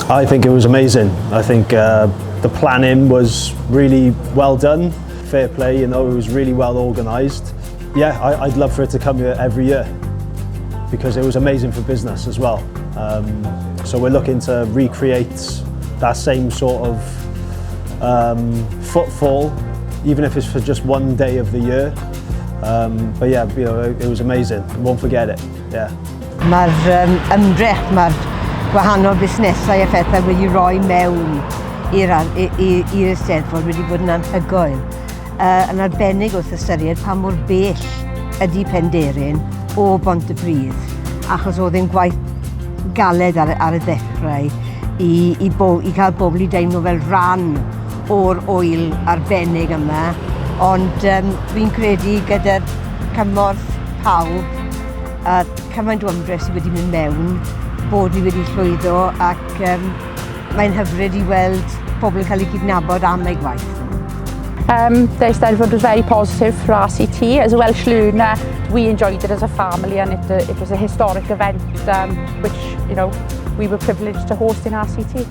I think it was amazing. I think the planning was really well done. Fair play, it was really well organised. Yeah, I'd love for it to come here every year because it was amazing for business as well. So we're looking to recreate that same sort of footfall, even if it's for just one day of the year. But yeah, it was amazing. Won't forget it. Yeah. Mae'r ymdrech, mae'r gwahanol busnesau a phethau wedi rhoi mewn i'r Eisteddfod wedi bod yn anhygoel. Yn arbennig wrth ystyried pa mor bell ydy Penderyn o Bontypridd, achos oedd e'n gwaith galed ar y ddechrau i cael bobl i deimlo fel rhan o'r ŵyl arbennig yma. Ond fi'n credu gyda'r cymorth pawb a cymaint o ymdrech sydd wedi mynd mewn, bod ni wedi llwyddo ac mae'n hyfryd i weld pobl yn cael eu cydnabod am eu gwaith. The Eisteddfod was very positive for RCT. As a Welsh learner, we enjoyed it as a family and it was a historic event which we were privileged to host in RCT.